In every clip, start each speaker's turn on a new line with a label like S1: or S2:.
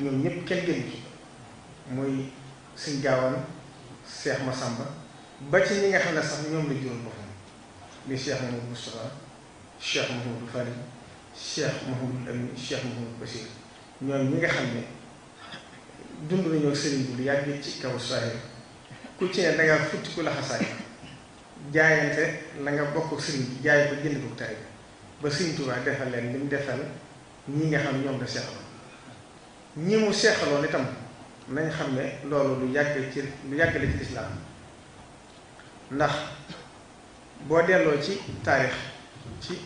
S1: ñoom ñëpp kenn gënu ci muy Sëñ Gaawaan Cheikh Massamba ba ci ñi nga xam ne sax ñoom la juróom boppam di Cheikh Mouhamadou Moustapha Cheikh Mouhamadou Fari Cheikh Mouhamadou Amin Cheikh Mouhamadou Bachir ñoom ñi nga xam ne dund nañoo sëriñ bi lu yàgg ci kaw Sahel ku ci ne dangaa futti ku laxasaay jaayante la nga bokk sëriñ bi jaay ko jënd ko taay ba Sëriñ Tuubaa defal leen li mu defal ñi nga xam ne ñoom la seexaloon ñi mu seexaloon itam nañ xam ne loolu lu yàgg la ci lislaam ndax boo delloo ci taarix ci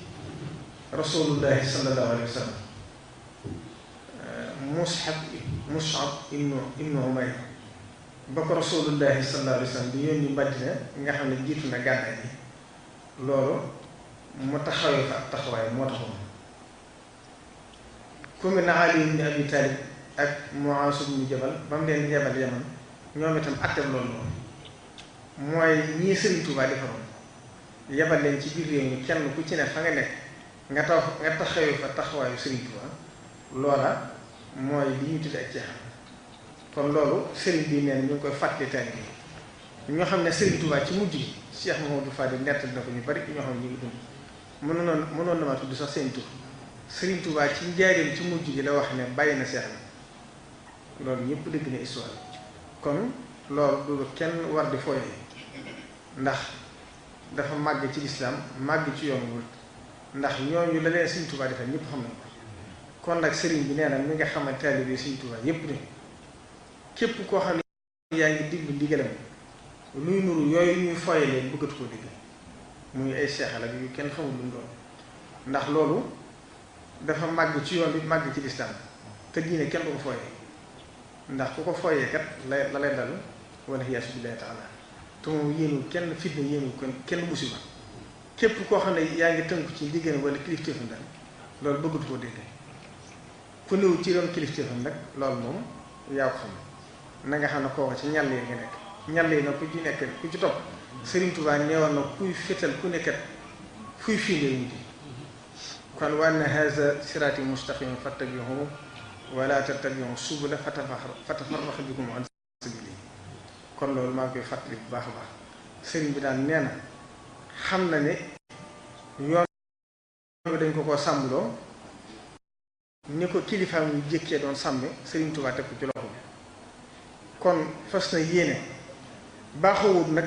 S1: rasulullahi sallallahu alayhi wa sallam Mus'ab ibnu Umayr ba ko rasulullahi sallallahu alayhi wa sallam di yónni Madina nga xam ne jiitu na gàddaay gi loolu mu taxawee fa taxawaay moo taxoon ku mel ne Ali ibn Abi Talib ak Muaaz ibn Jabal ba mu leen yebal Yaman ñoom itam atteb loolu noonu mooy ñii Sëriñ Tuubaa defaroon yebal leen ci biir réew mi kenn ku ci ne fa nga nekk nga taxawee fa taxawaayu Sëriñ Tuubaa loola mooy li ñu tudd ak ceexam kon loolu sëriñ bi neen ñu ngi koy fàtte tey bi ñoo xam ne Sëriñ Tuubaa ci mujj gi Cheikh Mouhamadou Fadil nettal na ko ñu bari ñoo xam ne ñu ngi dund mënoon na ma tudd sax seen tur Sëriñ Tuubaa ci njaareem ci mujj gi la wax ne bàyyi na seex na loolu ñëpp dégg na histoire kon loolu du kenn war di fooyee ndax dafa màgg ci lislaam màgg ci yoon wu ndax ñooñu la leen Sëriñ Tuubaa defal ñëpp xam nañ ko kon nag sëriñ bi nee na mi nga xamante taalibe Sëriñ Tuubaa yëpp ne képp koo xam ne yaa ngi diglu ndigalam luy nuru yooyu ñuy fooye leen bëggatu koo dégg muy ay seexal ak yu kenn xamul lu mu doon ndax loolu dafa màgg ci yoon bi màgg ci lislaam te diine kenn du ko fooyee ndax ku ko fooyee kat la lay dal wala yaasu billaahi taala te moom yéenul kenn fitna yéenul kenn musiba képp koo xam ne yaa ngi tënku ci ndigal wala kilifteefam daal loolu bëggatu koo dégg ku néew ci doon kilifteefam nag loolu moom yaa ko xam na nga xam ne kooku ci ñàll yi nga nekk ñàll yi nag ku ci nekk ku ci topp Sëriñ Tuubaa neewoon na kuy fétal ku nekkat fuy fii ngay wuti kon wa anna haza siraati mustaqiman fattabi'uhu wala tattabi'u subula fatafarraqa bikum an sabiilihi kon loolu maa ngi koy fàttali bu baax a baax sëriñ bi daal nee na xam na ne yoon bi dañ ko koo sàmmloo ni ko kilifaam yu jékkee doon sàmme Sëriñ Tuubaa teg ko ci loxo kon fas na yéene baaxoowut nag